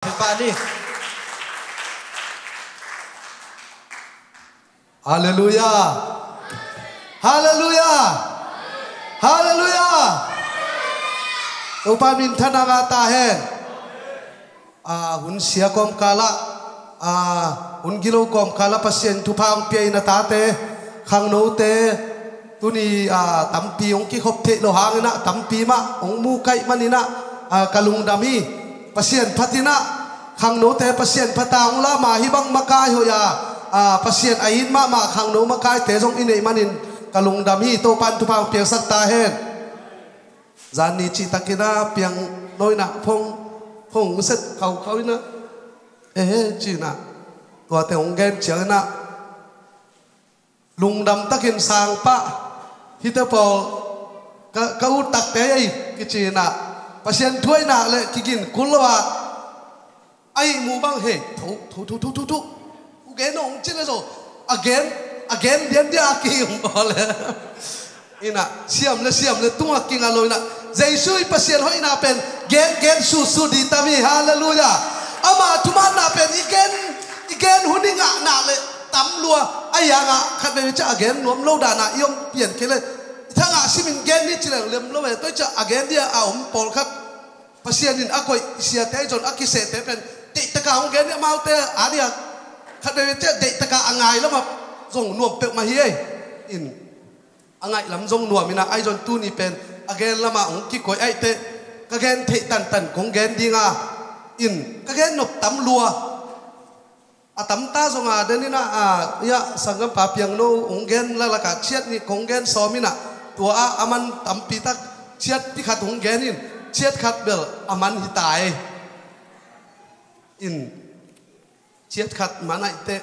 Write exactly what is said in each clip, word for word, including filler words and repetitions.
Halleluia. Halleluia. Halleluia. Topa minthanna ngah ta hen. Hun sia kawmkal ah, hun gilo kawmkal ah Pasian thupha hong pia in a tate, khangnote, tuni tampi hong kikhop theih loh hangin ah tampi mah hong mu kaih manin ah ka lungdam hi. Pasian phat in ah khangnote Pasian phat a hong lam a, hih bang makai hoih a Pasian a it mahmah khangno makaite zong i neih manin ka lungdam hi. Topa in thupha hong piaksak ta hen. Zanni cihtakin ah piangno in ah phone, phone set khaukhau in ah, eh, ci in ah, tuate hong gen ciangin ah lungdam takin, Sangpah, hihte pawl ka, ka uttakte ei, kici in ah, Pasian thu ahih nak leh kigin kul lo a, a ihmu bang, hei, tho, tho, tho. U gen hong ci leh zo, a gen, a gen lian dia a ki-um bawl leh. In ah siam le siam le tungah kinga lo in ah, Jesu i Pasian hoihna pen gen, gen susu di tam hi. Halleluia. Ama thumanna pen i gen, i gen hun i ngah nak leh tam lua. A hi hangah khat veve ciah a gen nuam lo dan ah i om pian kei leh, i thangah simin gen ni ci leng lem lo ve. Tua ciah a gen dia a om pawlkhat, Pasian in a koih i siate, i zon a kisehte pen deihtaka hong gen hi. Amaute a dia khat veve ciah deihtaka a ngai lamah zong nuam peuhmah hi ei. In a ngaih lam zong nuam in ah, ahi zong tuni pen a gen lamah hong kikoih ahih teh ka gen theih tantan kong gen ding a, in ka gen nop tam lua. A tamta zong a den in ah, sanggam pa piangno hong gen laklak ah ciat nih kong gen sawm in ah, tua ah a man tampi tak, ciat pi khat hong gen in, ciat khat bel a man hi ta ei. In ciat khat man ahih teh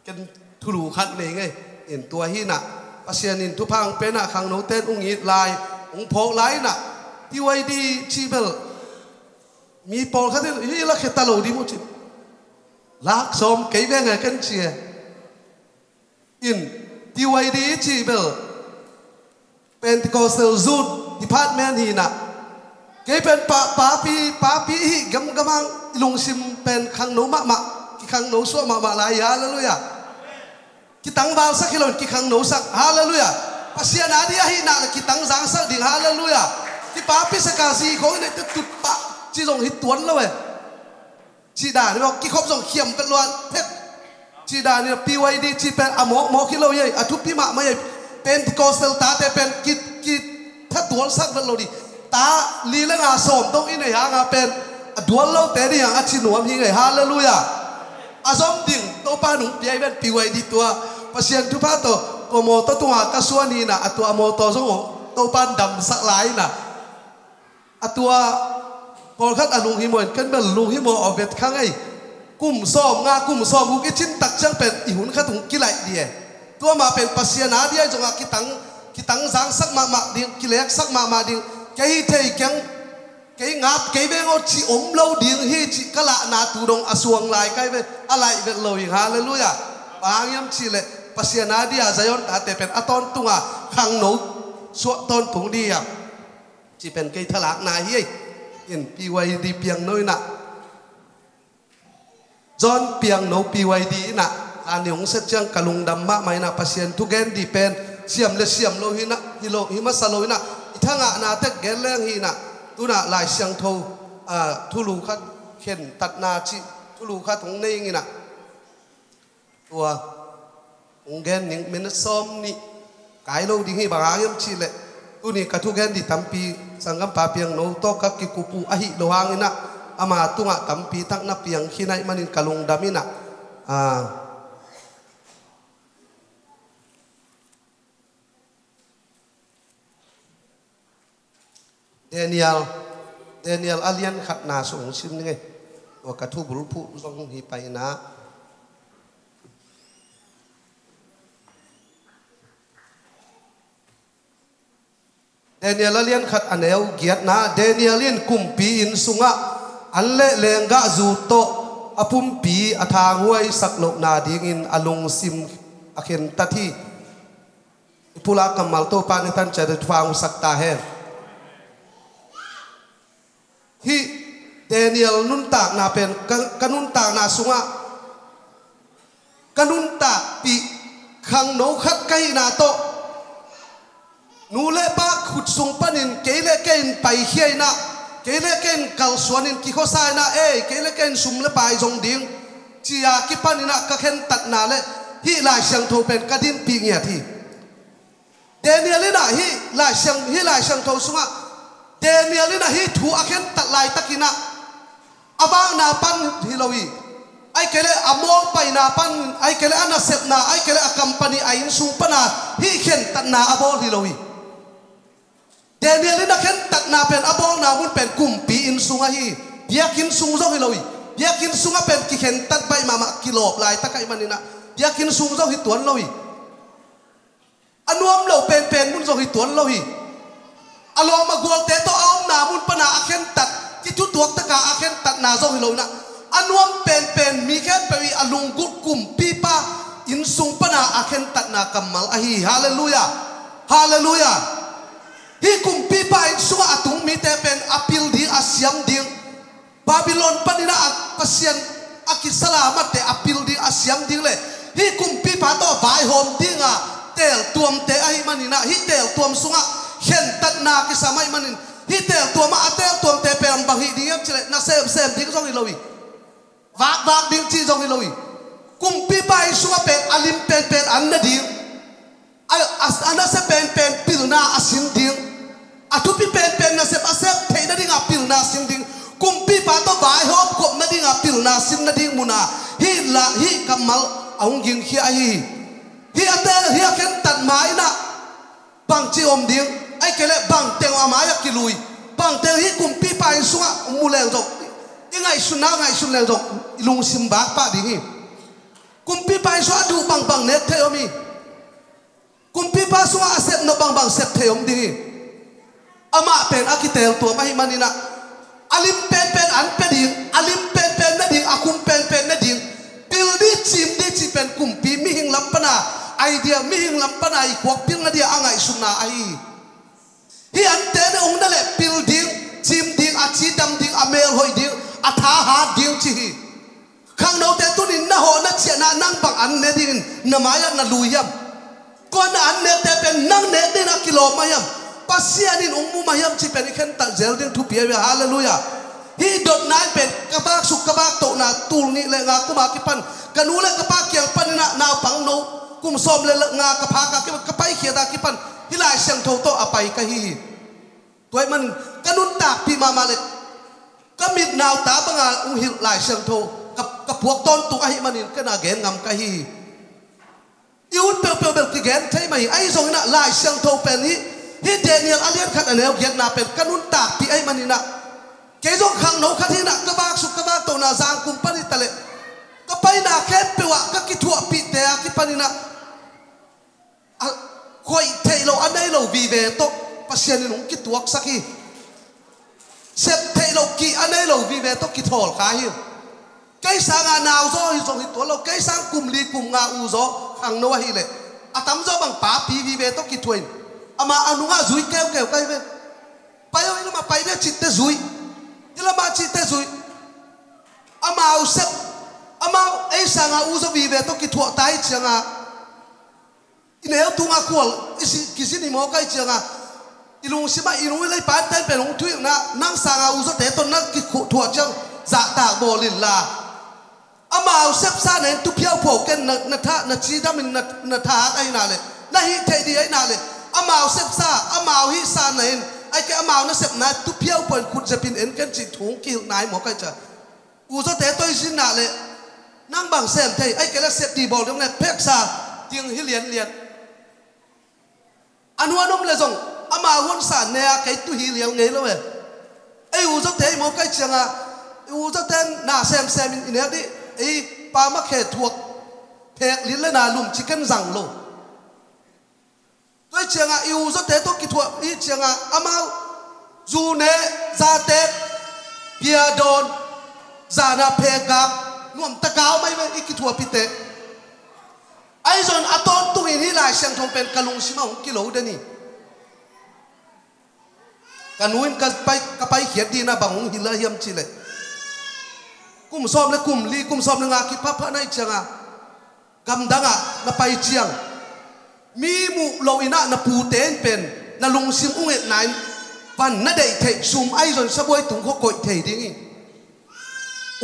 ken thulu khat nei ngei. In tua hi in ah, Pasian in thupha hong pia in ah khangnote in hong it lai, hong phawk lai in ah, T Y D ci bel mi pawlkhat in, "Hi, la kheta lo ding maw," ci. Lak sawm kei veng e ken ci e. In T Y D ci bel Pentecostal Youth Department hi in ah, kei pen pa, papi, papi hi gamgamang, i lungsim pen khangno mahmah, kikhangno suah mahmah lai. Halleluia. Kitangvalsak hi lo in kikhangnosak. Halleluia. Pasian a dia ahih nak leh kitangzangsak ding. Halleluia. Kipapisak a zi khong i neih teh tutpah ci zong hi tuan lo e. Cih dan hi maw, kikhop zong khiam vet lua phet. Cih dan hi maw, P Y D cih pen a mawkmawk hi lo hi ei, a thupi mahmah hi ei. Pentecostal tate pen ki, kithatualsak vet lo ding. Ta li le nga sawm dong i neih hanga pen a dual lote ding hi hang a ci nuam hi ngei. Halleluia. A zom ding Topa in hong pia hi ven P Y D tua. Pasian thupha tawh tua mawtaw tungah ka suan hi in ah, a tua mawtaw zong Topa in damsak lai in ah. A tua pawlkhat a lunghimawh in, ken bel lunghimawh a vet kha ngei. Kum sawm nga, kum sawm guk i cin tak ciang pen i hun khat hong kilaih ding e. Tua mah pen Pasian a dia zongah kitang, kitangzangsak mahmah ding, kileksak mahmah ding. Kei hi thei keng, kei ngap kei veng aw cih om lo ding hi cih ka lahna tu dong a suang lai kai ve, a laih vet lo hi. Halleluia. Bang hang hiam cih leh Pasian a dia Zion tate pen a tawntunga khangno suah tawntung ding hiam cih pen kei thalakna hi ei. In P Y D piangno in ah, John piangno P Y D in ah, a ni hong set ciang ka lungdam mahmah in ah, Pasian thugen dih pen siam le siam lo hi in ah, hi lo, hi masa lo in ah, i thangahna tek gen leng hi in ah, tu in ah Lai Siangtho, ah, thulu khat khentatna cih thulu khat hong nei ing in ah, tua hong gen ning, minute sawm nih kai lo ding hi. Bang hang hiam cih leh tuni ka thugen dih tampi sanggam pa piangno tawh ka kikup uh ahih lo hang in ah, ama tungah tampi tak na piang khin ahih manin ka lungdam in ah, ah, Daniel, Daniel a lian khatna sung hong sim ning ei. Tua ka thubulphuh zong hi pai in ah, Daniel a lian khat a neu giatna, Daniel in kumpi inn sungah an le lenggahzu tawh a pumpi a thanghuaisak lohna dingin a lungsim a khentat hi. I pulak kammal Topa in i tan ciat in thupha hong sak ta hen. Hih Daniel nuntakna pen ka, ka nuntakna sungah ka nuntakpih khangno khat ka hihna tawh, nu le pa khut sung panin kei le kei in paikhia inah, kei le kei in kalsuanin kikhuasa inah, ei, kei le kei in sum le pai zong ding, ci-a kipaninah ka khentatna le hih Lai Siangtho pen ka dinpih ngiat hi. Daniel inah hih Lai Siang, hih Lai Siangtho sungah Daniel inah hih thu a khentat laitakinah a vakna pan hi lo hi. Ahih kei leh a mawlpaina pan, ahih kei leh a nasepna, ahih kei leh a company, a innsung pana hih khentatna a bawl hi lo hi. Daniel inah khentatna pen a bawlna mun pen kumpi innsung ahi hi. Biakinn sung zong hi lo hi. Biakinn sungah pen kikhentat baih mahmah, kilawp laitak ahih maninah biakinn sung zong hi tuan lo hi. A nuam lo penpen mun zong hi tuan lo hi. A lawm a gualte tawh a omna mun pana a khentat, kithutuak taka a khentatna zong hi lo inah, a nuam penpen mi khempeuh i a lunggulh kumpipa innsung pana a khentatna kammal ahi hi. Halleluiah. Halleluiah. Hih kumpipa innsungah a tung mite pen a pil ding, a siam ding, Babylon paninah a Pasian a kisalamatte a pil ding, a siam ding le hih kumpipa tawh vaihawm dinga teeltuamte ahih maninah, hih teeltuam sungah khentatna kisam ahih manin, hih teeltuamah a teeltuamte pen bang hih ding hiam cileh, na semsem ding zong hi lo hi. Vakvak ding cih zong hi lo hi. Kumpipa innsungah pen a lim penpen an na ding, a, a, a nasia penpen pilna a sin ding, a thupi penpen nasep a sep theih nadinga pilna sin ding, kumpipa tawh vaihawm kop nadinga pilna sin nading muna hih la, hih kammal a hong gingkhia ahi hi. Hih a tel, hih a khentat ma inah bangci om ding, ahih kei leh bangteng a mai-ah kilui, bangteng hih kumpipa innsungah mu leng zong, i ngaihsutna ngaihsun leng zong i lungsim bakpah ding hi. Kumpipa innsungah a duh bangbang nek thei om hi. Kumpipa sungah a sepnop bangbang sep thei om ding hi. Amah pen a kiteeltuam ahih maninah, a lim penpen an pia ding, a lim penpen ne ding, a khum penpen ne ding, pil ding, cim ding cih pen kumpi mihing lam pana idea, mihing lam pana i khuak pilna dia a ngaihsutna ahi hi. Hih ante ne ong na leh pil ding, cim ding, a cidam ding, a melhoih ding, a thahat ding ci hi. Khangnote tunin na hawh na ciahna nang bang an ne dingin na mai-ah na lui hiam? Kua na an nekte pen nang nek dingin a kilawm mah hiam? Pasian in ong mu mah hiam cih pen i khentat zel ding thupi ahi ve. Halleluiah. Hih dotna in pen ka vaksuk ka vaktohna tul nih le nga kuma kipan ka nu le ka pa kiang paninah naupangno kum sawm le nga ka phak a kipan, ka paikhiat a kipan hih Lai Siangtho tawh a pai ka hi hi. Tua ahih manin ka nuntakpih mahmah le ka mit nauta banga ong hilh Lai Siangtho ka, ka puak tawntung ahih manin ken a gen ngam ka hi hi. I ut peuhpeuh bel kigen thei mah hi. Ahi zonginah Lai Siangtho pen hih, hih Daniel a lian khat a neu giatna pen ka nuntakpih ahih maninah, kei zong khangno khat hinah ka vaksuk ka vaktohna zangkum pan hi taleh ka paina khempeuh ah ka kithuahpihte a kipaninah a khoih theih loh a nei lo vive tawh Pasian in hong kituaksak hi. Sep theih loh kih a nei lo vive tawh kithawl kha hi. Kei sanga nauzaw hi zong hi tuan lo, kei sang kum li kum nga uzaw khangno ahileh a tamzaw bang papi vive tawh kithuah in, amah a nungah zui keukeu ka hi ve. Pai aw, hi lamah pai dia cihte zui, hi lamah cihte zui. Amau sep, amau ei sanga uzaw vive tawh kithuah ta hi cianga i neu tunga khual i si, kisin hi maw ka hih cianga, i lungsimah i nu i leipa tenpen hong thuhilhna, nang sanga uzawte tawh na kithuah ciang zahtak bawl inla, amau sepsa na in tu phiauphau ken, na, na tha, na cidamin na, na thahat ahina le na hih theih dih ahina le, amau sepsa, amau hihsa na in, ahih kei amau nasepna tu phiauphau in khut zepin en ken cih thu hong kihilhna hi maw ka hih ciang. Uzawte tawh i sinna le nang bang sem thei, ahih kei leh sep dih bawl ding le pheksa ding hi lianlian. A nuan om le zong amau huansa ne a kei tu hi lial ngei lo e. Ei uzawte i maw ka hih cianga, i uzawte na semsemin i nek dih, ei pa makhe thuak phek lin le na lum ci ken zang lo. Tua hi cianga i uzawte tawh kithuah hi cianga amau zu ne, zate, bia dawn, zana phek gak, nuamtaka om ahi ve i kithuahpihte. Ahi zong a tawntungin hih Lai Siangtho pen ka lungsimah hong kilo den hi. Ka nu in ka pai, ka paikhiat dihna bang hong hilh a hiam cihleh, Kum sawm le kum li, kum sawm le nga kiphapha na hih ciangah, gamdangah na pai ciang, mi muh loh in ah na pute in pen na lungsim ung etna in van na deih theih sum ahi zong sabuai tung khua koih thei ding hi.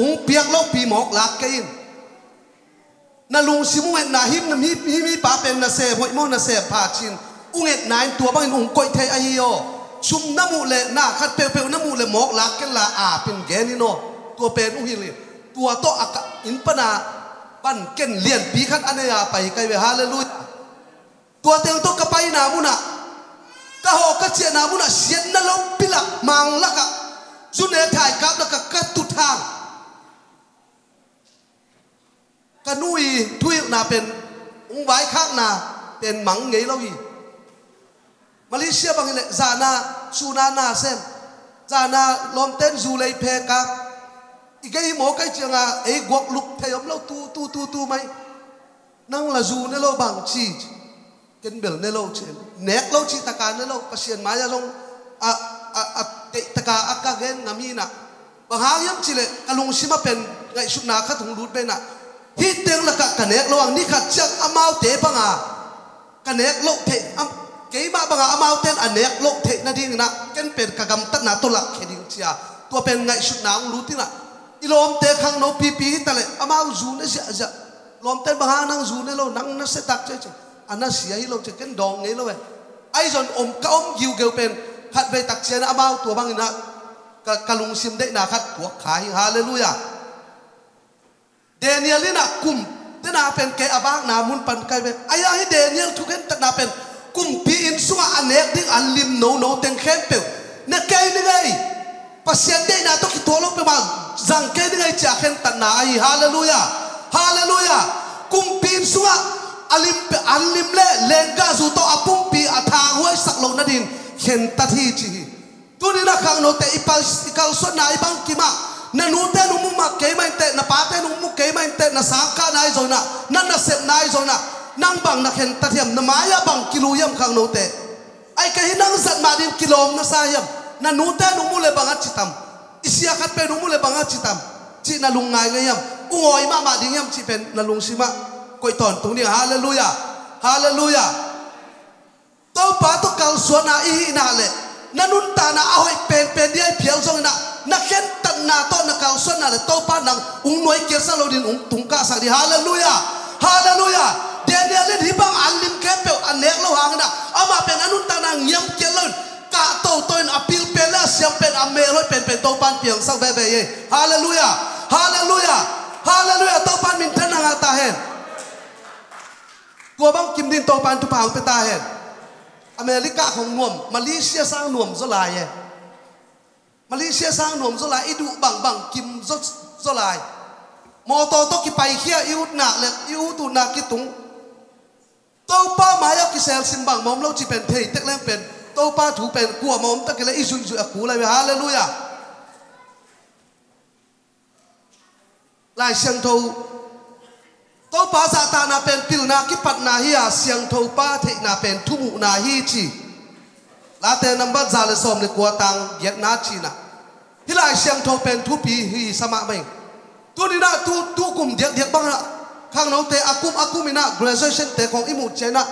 Ung piak lopi mawk lak kei in. Na lungsim ung etna him, na mi, him, mipa pen na sem hoih maw, na sem pha cin ung etna in tua bangin ung koih thei ahi aw. Sum na muh le na khat peuhpeuh na muh le mawk lak ken la, ap in gen in aw. Tua pen ung hilh in. Tua tawh a ka inn pana van ken lianpi khat a nei a pai kai ve. Halleluiah. Tua teng tawh ka paina munah, ka hawh ka ciahna munah siatna lopi lak, mang lakah, zu ne thaikap lakah ka tut hang, ka nu i thuhilhna pen, ung vaikhakna pen mang ngei lo hi. Malaysia bang hileh zana, suna na sem, zana lawmten zu lei phe kap, i gei hi maw kai cianga ei guak lup thei om lo, tu tu tu tu mai. Nang la zu ne lo bang ci, ci. Ken bel ne lo ci. Nek lo ci taka ne lo, Pasian mai-ah zong a, a, a teih taka a ka gen ngam hi nah. Bang hang hiam cileh ka lungsim ah pen ngaihsutna khat hong lut beh nah. Hih teng lakah ka nek lo ang, ni khat ciang amaute banga ka nek loh theih, am, keimah banga amauten a nek loh theih nading nah, ken pen ka gamtatna tawh lakkhia ding cia. Tua pen ngaihsutna hong lut hi nah. I lawmte khangno pipi hi taleh amau zu ne ziahziah. Lawmten bang hang nang zu ne lo, nang na sia tak cia ci. A na sia hi lo cia, ken dawng ngei lo e. Ahi zong om, ka om giugeu pen khatvei tak ciang amau tua bangin ah ka, ka lungsim deihna khat tuak kha hi. Halleluiah. Daniel in ah kum tena pen kei a vakna mun pan kai ve. Ahi hang hih Daniel thukhentatna pen kumpi inn sungah a nek ding a lim nono teng khempeuh ne kei ni ngei. Pasian deihna tawh kituak lo peuhmah zang kei ni ngei cia khentatna ahi. Halleluiah. Halleluiah. Kumpi inn sungah a lim pe-, an lim le lenggahzu tawh a pumpi a thanghuaisak loh nadin khentat hi ci hi. Tuni na khangnote i pal-, i kalsuanna i bangkimah, na nute nung mu mah keimah inteh, na pate nung mu keimah inteh, na sangkahna i zong nah, na nasepna i zong nah, nang bang na khentat hiam, na mai-ah bang kilu hiam khangnote? Ai ka hi nang zat mah ding kilawm na sa hiam? Na nute nung mu le bang a citam? I sia khat pen nung mu le bang a citam? Cih na lungngai ngei hiam? Ungawi mahmah ding hiam cih pen na lungsimah koih tawntung ding. Halleluiah. Halleluiah. Topa tawh kalsuanna i hihna le na nuntakna a hoih penpen ding a i phial zongin ah, na khentatna tawh na kalsuanna le Topa nang ung nuai kiatsak lo din ung tungkahsak ding. Halleluiah. Halleluiah. Daniel in hih bang an lim khempeuh a nek lo hangin ah, amah pen a nuntakna ngiam kiat lo in, kah toto in a pil pen le a siam pen a mel hoih penpen Topa in piangsak veve hi. Halleluiah. Halleluiah. Halleluiah. Topa in minthanna ngah ta hen. Tua bang kim din Topa in thupha hong pia ta hen. America khong nuam, Malaysia sang nuam zaw lai e. Malaysia sang nuam zaw lai, i duh bangbang kim zaw, zaw lai. Mawtaw tawh kipaikhia, i utna le i ut utna kitung. Topa mai-ah kiselsim bangmah om lo cih pen thei tek leng pen, Topa thu pen kuamah om tak kei le i zuihzuih a kul lai ve. Halleluiah. Lai Siangtho, Topa zahtakna pen pilna kipatna hi a, Siangtho Pa theihna pen thumuhna hi ci. Late nambat za le sawm le kua tang giatna cinah, hih Lai Siangtho pen thupi hi sa mahmah ing. Tuninah tu, tu kum diakdiak bangah khangnote a kum a kuminah graduation te khong i muh cianah,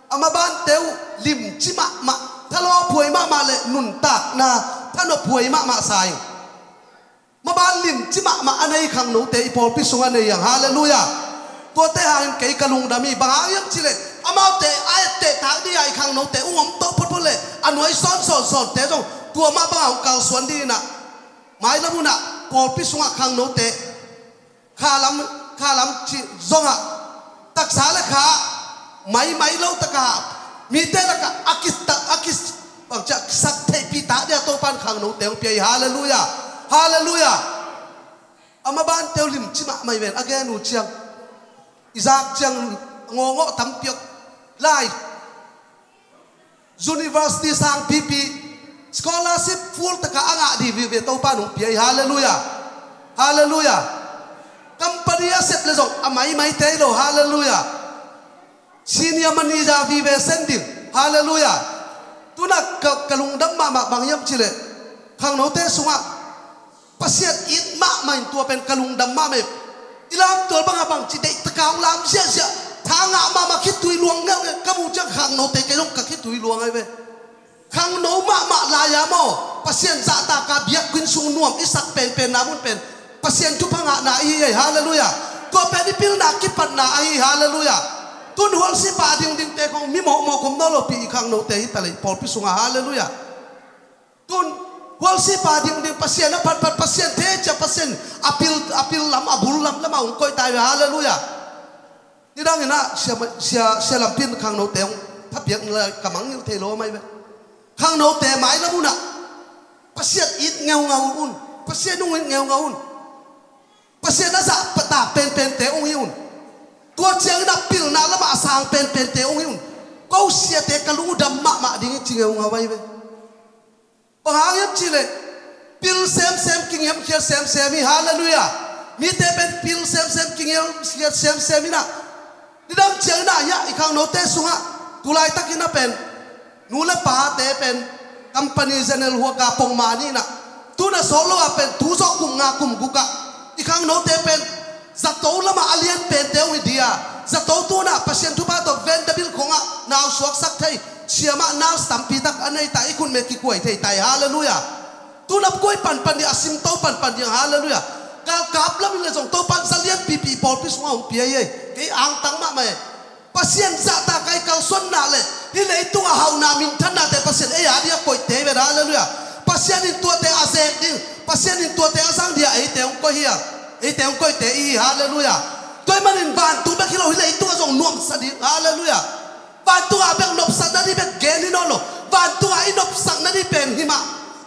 a mabante uh limci mahmah, thalawphuai mahmah le nuntakna thanophuai mahmah sa ing. Maban limci mahmah a nei khangnote i pawlpi sungah nei ang. Halleluiah. Tuate hangin kei ka lungdam hi. Bang hang hiam cileh, amaute a etteh tak dih a i khangnote ung om to photphot le a nuai sawn sawnsawnte zong tua mah bangah hong kalsuan dihinah, mailam hunah pawlpi sungah khangnote khalam, khalam cih zongah taksa le kha maimai lo takah mite lakah a kis, a kis, bangcia kisak theihpih tak dia Topan khangnote hong pia hi. Halleluiah. Halleluiah. A mabante uh limci mahmah hi ven, a gen uh ciang, i zak ciang ngawngawh tampi awk lai. University sangpipi, scholarship full taka a ngah dih vive Topa nung pia hi. Halleluiah. Halleluiah. Company a sep le zong a maimaite hi lo. Halleluiah. Senior manager vive sending. Halleluiah. Tuna ka, ka lungdam mahmah bang hiam cileh, khangnote sungah Pasian it mahmah in tua pen ka lungdam mahmah hi. I lamtual bangah bangci deih taka hong lam ziahziah, tha ngah mahmah khitui luang ngelhngelh ka muh ciang khangnote kei zong ka khitui luang ahi ve. Khangno mahmah lai-a maw, Pasian zahtak a biakinn sung nuam i sak penpenna mun pen Pasian thupha ngahna i hi ei. Halleluiah. Tua pen i pilna kipatna ahi. Halleluiah. Tun hualsipa dingdingte khong mi mawkmawk om nawn lopi i khangnote hi ta leh i pawlpi sungah. Halleluiah. Tun hualsipa dingding Pasian a phatphat Pasian thei cia Pasian a pil, a pil lam a bul lam lamah hong koih ta hi ve. Halleluiah. Nidang inah sia, sia, sia lampi in khangnote hong thapiak lai ka mangngilh thei lo mai ve. Khangnote mailam unah Pasian it ngeungau un. Pasian hong it ngeungau un. Pasian a zahtak penpente hong hi un. Tua ciangin a pilna lamah a sang penpente hong hi un. Ko siate ka lung uh dam mahmah ding hi ci ngeungau ahi ve. Bang hang hiam cihleh pil semsem kingiam khiat semsem hi. Halleluiah. Mite pen pil semsem kingiam khiat semsem inah nidang ciang inah hiah i khangnote sungah tulaitakin a pen nu le pate pen company general huaka pongmah ni inah tun a sawt lo ah pen tu zawh kum nga kum gukah i khangnote pen zato lamah a lian pente hong hi dia. Zato tunah Pasian thupha tawh Vanderbilt khongah nau suaksak thei siamah nurse tampi tak a nei ta i khutme kikuai thei ta hi. Halleluiah. Tunah kuai panpan ding a simto panpan ding. Halleluiah. Galkap lam hi le zong Topan zalian pipi pawlpi sungah hong pia hi ei. Kei angtang mahmah ei. Pasian zahtak a i kalsuanna le hih leitungah hauhna minthannate Pasian ei a dia koihte hi ven. Halleluiah. Pasian in tuate a zek ding, Pasian in tuate a zang dia eite hong koih hi a, eite hong koihte i hi. Halleluiah. Tua ahih manin vantung bek hi lo hih leitungah zong nuamsa ding. Halleluiah. Vantungah bek nopsakna ding bek gen hi nawn lo. Vantungah i nopsakna ding pen hi mah.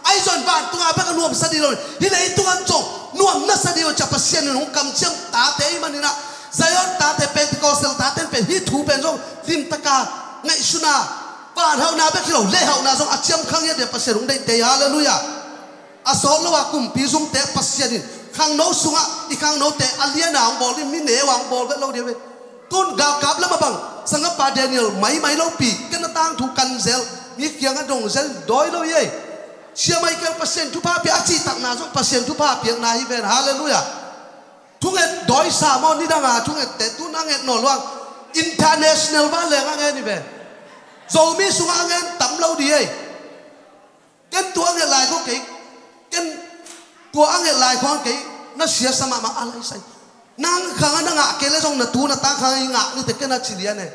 Ahi zong vantungah bek a nuamsa ding lo. Hih leitungah zong nuam nasa ding lo cia Pasian in hong kamciam tate i maninah Zion tate Pentecostal tate pen hih thu pen zong limtaka ngaihsuna vanhauhna bek hi lo lehhauhna zong a ciamkhang hi a dia Pasian hong deihte hi. Halleluiah. A sawt lo a kumpi zumte Pasian in khangno sungah i khangnote a liana hong bawl ding mi neu a hong bawl vet lo ding ve. Tun galkap lamah bang sanggam pa Daniel maimai lopi ken a tangthu kan zel mi kiangah dong zel dawi lo hi ei. Sia Michael Pasian thupha pia a cihtakna zong Pasian thupha piakna hi ven. Halleluiah. Thunget dawisa maw nidanga thungette tun a nget nawn luang international vanleng a ngen hi ven. Zomi sungah a ngen tam lo ding ei. Ken tua a nget lai khawng kei, ken tua a nget lai khawng kei na siasa mahmah a laisai. Nang khangah na ngah kei le zong na tu na ta khangah i ngah nite ken a ci lian e.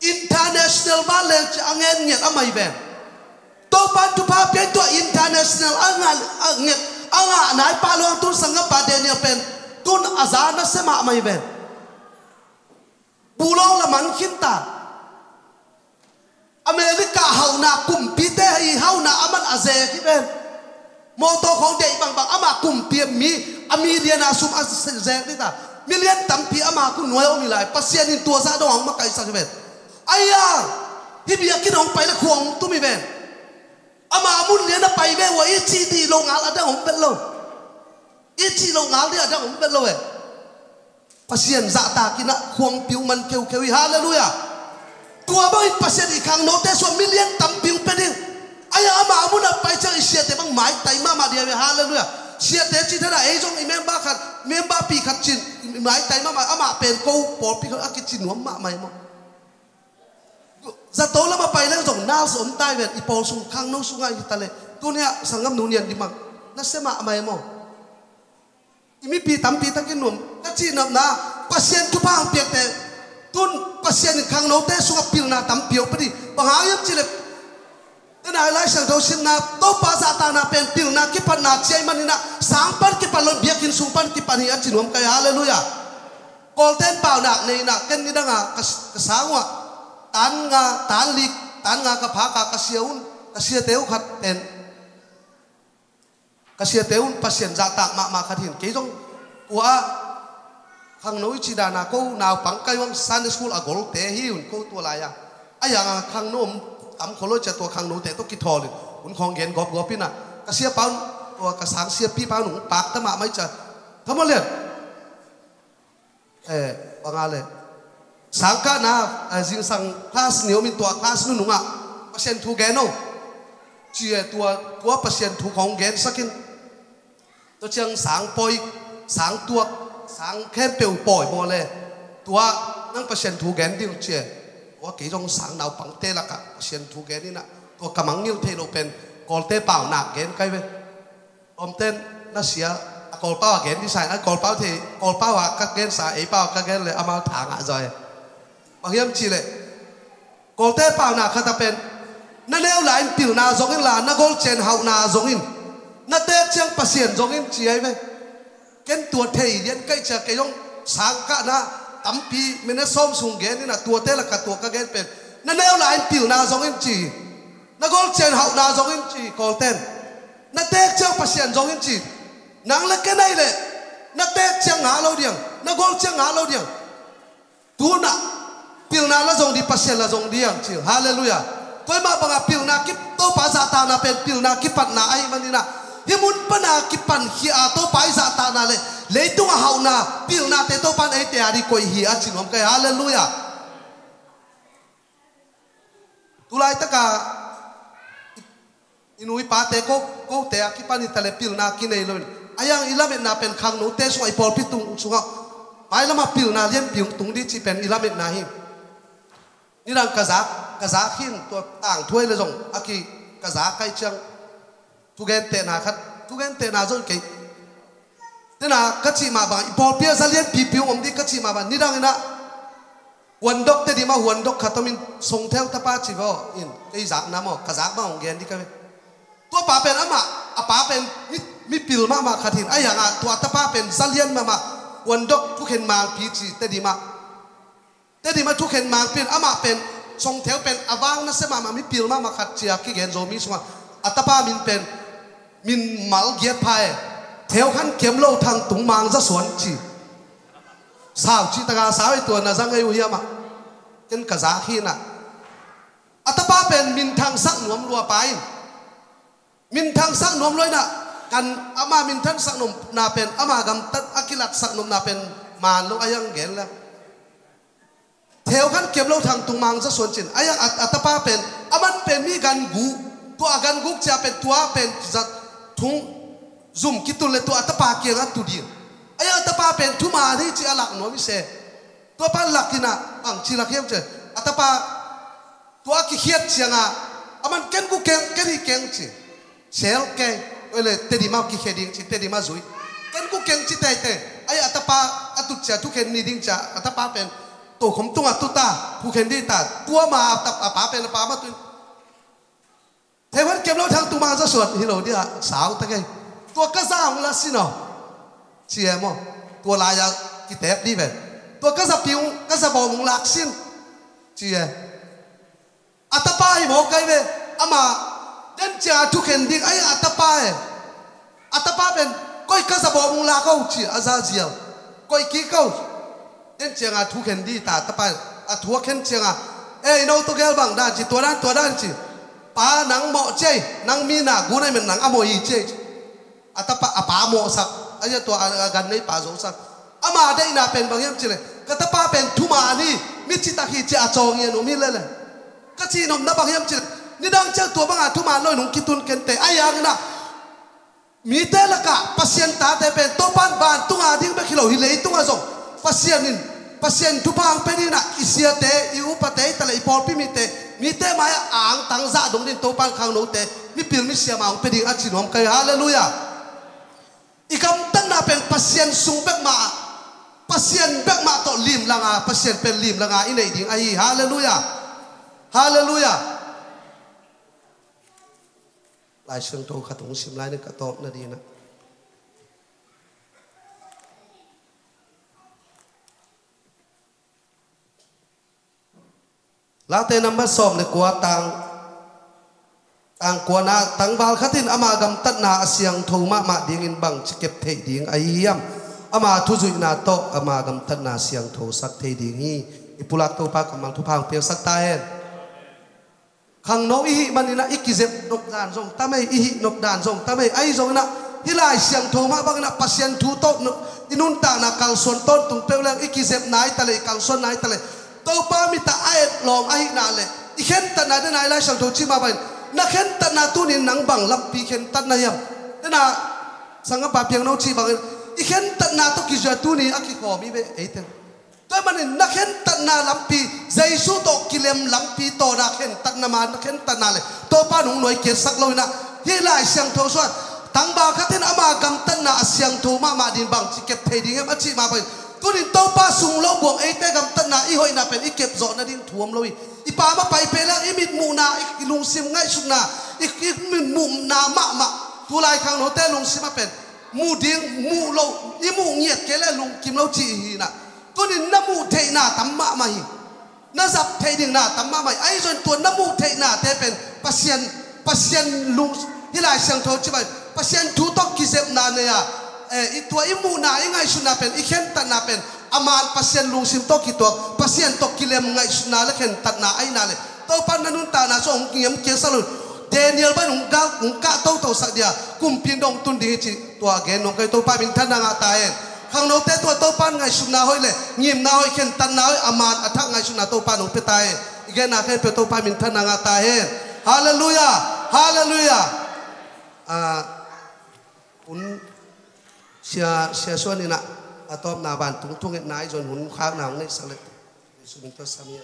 International vanleng ci a ngen ngiat a mai ven. Topan thupha piai tua international a ngah a nget a ngah nai pah luang tun sanggam pa Daniel pen tun a za na se mahmah hi ven. Bulawng la man khinta. America hauhna kumpite hi hauhna a man a zek hi ven. Mawtaw khawng deih bangbang ama kumpi a mi a million a sum a zek dita. Million tampi ama khu nuai om hi lai Pasian in tua zah dong a hong makaihsak hi ven. Aia hih biakinn hong pai le khuang tum hi ven. Ama mun lian a pai ve ua i cih dih lo ngal a dang om vet lo. I cih lo ngal dih a dang om vet lo e. Pasian zahtak inah khuangpi uh man keukheu hi. Halleluiah. Tua bangin Pasian i khangnote suah million tampi uh pia ding. Aia ama a mun a pai ciang i siate bang maitai mahmah dih a ve. Halleluiah. Siate cih thena ei zong i member khat member pi khat cin i maitai mahmah amah pen ko pawlpi khat a kici nuam mahmah hi maw? Zato lamah pai leng zong nals om tai ven i pawl sung khangno sungah hi ta leh tuniah sanggam nu nian dimang na se mahmah hi maw? I mipi tampi takin nuam ka cihnopna Pasian thupha hong piakte tun Pasian in khangnote sungah pilna tampi hong pia dih. Bang hang hiam cihleh tena i Lai Siangtho simna Topa zahtakna pen pilna kipatna ciai maninah sang pan kipat lo biakinn sung pan kipat hi a ci nuam kai. Halleluiah. Kawlten paunak nei inah ken nidanga ka, ka sang uh ah tan nga tan lik tan nga ka phaka ka sia un ka siate uh khat pen ka siate un Pasian zahtak mahmah khat hin kei zong tua ah khangno i cih dana ko naupang kai uang Sunday school a golte hi un ko tua lai-a a yanga khangno om tam kholo cia tua khangnote tawh kithawl in hun khawng gen gawpgawp inah ka siapa un tua ka sang siapipa un hong pakta mahmah i cia thamawh lian. Eh, banga le sangkahna eh, zingsang class ni om in tua class nunungah Pasian thu gen o. Ci eh, tua, tua Pasian thu khawng gensakin Tua ciang sang pawi, sang tuak, sang khempeuh pawi maw le. Tua nang Pasian thu gen ding cia. Tua kei zong sang naupangte lakah Pasian thu gen inah. Tua ka mangngilh theih loh pen Kawlte pau nak gen kai ve. Omten na sia a Kawlpau a gen ding sa in, a Kawlpau thei, Kawlpau a ka gen sa, ei pau a ka gen le amau tha ngah zaw e. Bang hiam cih leh Kawlte pau nak khat a pen, na neu lai-in pilna zong inla, na golcian hauhna zong in, na teek ciang Pasian zong in ci ai ve. Ken tua thei lian kaih cia kei zong sang kahna tampi minute sawm sung gen inah tuate lakah tua ka gen pen, na neu lai-in pilna zong in ci. Na golcian hauhna zong in ci, Kawlten. Na teek ciang Pasian zong in ci. Nang le ken ai leh, na teek ciang ngah lo diang, na gol ciang ngah lo diang. Tunah pilna la zong ding, Pasian la zong diang ci. Halleluiah. Tua mah bangah pilna kip, Topa zahtakna pen pilna kipatna ahih maninah, hih mun pana kipan khia a Topa i zahtakna le leitung a hauhna pilnate Topa in eite a ding koih hi a ci nuam kai. Halleluiah. Tulaitaka i, i nu i pate ko, kote a kipan i ta le pilna kinei loin, a yang i lametna pen khangnote sungah, i pawlpi tung sungah, mailamah pilna lianpi hong tung ding cih pen i lametna hi. Nidang ka zak, ka zak hin tua tangthu ai le zong a ki, ka zak kai ciang thugentehna khat, thugentehna zon kei. Tena ka cih mah bang, i pawlpi a za lianpipi hong om ding ka cih mah bang, nidang inah huandok Tedim ah huandok khat om in, Songtheu tapa ci vaw in, kei zakna maw, ka zak bang hong gen ding ka ve. Tua pa pen amah, a pa pen mi, mipil mahmah khat hin, a yangah tua tapa pen za lian mahmah, huandok thukhen mangpi ci Tedim ah. Tedim ah thukhen mangpi in, amah pen Songtheu pen a vang nasia mahmah, mipil mahmah khat cia kigen Zomi sungah. A tapa min pen, min mal giat pha e. Theu khan kiam lo thang tung mang za suan ci. Sau ci taka sau i tua na zang ei uh hiamah. Ken ka zak hinah. A tapa pen minthangsak nuam lua pa in. Minthangsak nuam lua inah, kan ama minthangsak nopna pen, ama gamtat a kilatsak nopna pen man lo a yang gen la. Theu khan kiam lo thang tung mang za suan cin. A yang a, a tapa pen, aman pen mi gan guk, tua a gan guk cia pen, tua pen zat thung zum kitun le tua a tapa kiangah tu ding. A yang a tapa pen thuman hi ci a lak nuam i se. Tua pan lak inah bang ci lak hiam ci. A tapa tua a kikhiat cianga, aman ken ku keng, ken hi keng ci. Sel keng, oi le Tedim ah kikhia ding ci, Tedim ah zui. Ken ku keng ci teitei. Ai a tapa a tut cia thukhen ni ding cia, a tapa pen tokhom tungah tuta, thukhen ding ta. Tua ma a tap, a pa pen a pa ma tun. Thei huan kiam lo thang tung mang za suan hi lo dia, sau ta kei. Tua ka za hong la sin aw. Ci e maw. Tua lai-a kitep dih ve. Tua ka za piung, ka za bawm hong lak sin. Ci e. A tapa hi maw kai ve. Ama den cia thukhen ding, ai a tapa e. A tapa pen, koi ka za bawm hong lak aw ci, a za ziau. Koi kik aw. Den cianga thu khen dih ta, tapa a thu a khen cianga, ei, no tawh gel bang dan ci, tua dan, tua dan ci. Pa nang mawh ciai, nang mi na gunai men nang a mawh hi ciai ci. A tapa, a pa mawhsak, a ia tua a, a gan nei pa zosak. Ama deihna pen bang hiam ci le, ka tapa pen thuman hi, mi citak hi ci a cawng hi a nuam hi lele. Ka cihnopna bang hiam ci le, nidang ciang tua banga thuman lo in hong kitun kente, a iangna. Mite lakah Pasian tate pen Topan vantunga ding bek hi lo hi, leitungah zong Pasian in, Pasian thupha hong pia dingin ah i siate, i upate, i tale, i pawlpi mite, mite mai-ah a angtang zah dong ding Topan khangnote mipil misiam a hong pia ding a ci nuam kai. Halleluiah. I gamtatna pen Pasian sung bekmah, Pasian bekmah tawh limlanga, Pasian pen limlanga i neih ding ahi. Halleluiah. Halleluiah. Lai Siangtho khat hong sim lai ning ka tawpna dingin ah. Late nambat sawm le kua tang, tang kuana, tangval khat in ama gamtatna a siangtho mahmah dingin bangci kep theih ding ahi hiam? Ama thuzuihna tawh ama gamtatna siangtho sak thei ding hi. I pulak Topa kammal thupha hong piaksak ta hen. Khangno i hih maninah i kizep nop dan zong tamei, i hih nop dan zong tamei. Ahi zonginah hih Lai Siangtho mah banginah Pasian thu tawh i nuntakna kalsuan tawntung peuh leng i kizepna i taleh, i kalsuanna i taleh Topa mitah a etlawm ahihna le i khentatna dena i Lai Siangtho cih mah bangin na khentatna tunin nang bang lampi khentatna hiam? Dena Sanggam pa piang no cih bangin i khentatna tawh kizui a tuni a kikhawm hi ve eite. Tua ahih manin na khentatna lampi, Jesu tawh kilem lampi tawh na khentatna ma, na khentatna le Topa nung nuai kiatsak lo inah, hih Lai Siangtho sungah tangval khat in ama gamtatna a siangtho mahmah ding bangci kep thei ding hiam a cih mah bangin, tunin Topa sung lo buang eite gamtatna i hoihna pen i kep zawh nading thu om lo hi. I pam a pai peh leng i mitmuhna, i lungsim ngaihsutna, i, i mitmuhna mahmah, tulai khangnote lungsim ah pen muh ding, muh lo, i muh ngiat kei le lungkim lo cih hi inah. Tunin na muh theihna tam mahmah hi. Na zat theih ding na tam mahmah hi. Ahi zongin tua na muh theihnate pen Pasian, Pasian lung, hih Lai Siangtho cih bangin Pasian thu tawh kizepna nei a, eh, i tua i muhna, i ngaihsutna pen, i khentatna pen a man Pasian lungsim tawh kituak, Pasian tawh kilem ngaihsutna le khentatna ahihna le Topa na nuntakna sung hong ngiam kiatsak lo. Daniel bangin hong kah, hong kah totosak dia, kumpi in dong tun ding hi cih tua gen nuam ka hi. Topa minthanna ngah ta hen. Khangnote tungah Topa in ngaihsutna hoih le ngimna hoih, khentatna hoih, a man a thak ngaihsutna Topa in hong pia ta hen. I genna khempeuh Topa minthanna ngah ta hen. Halleluiah. Halleluiah. Ah, hun sia, sia suan inah a tawpna vantung thungetna i zon hun khakna hong neihsak le. Jesu min tawh sam hi.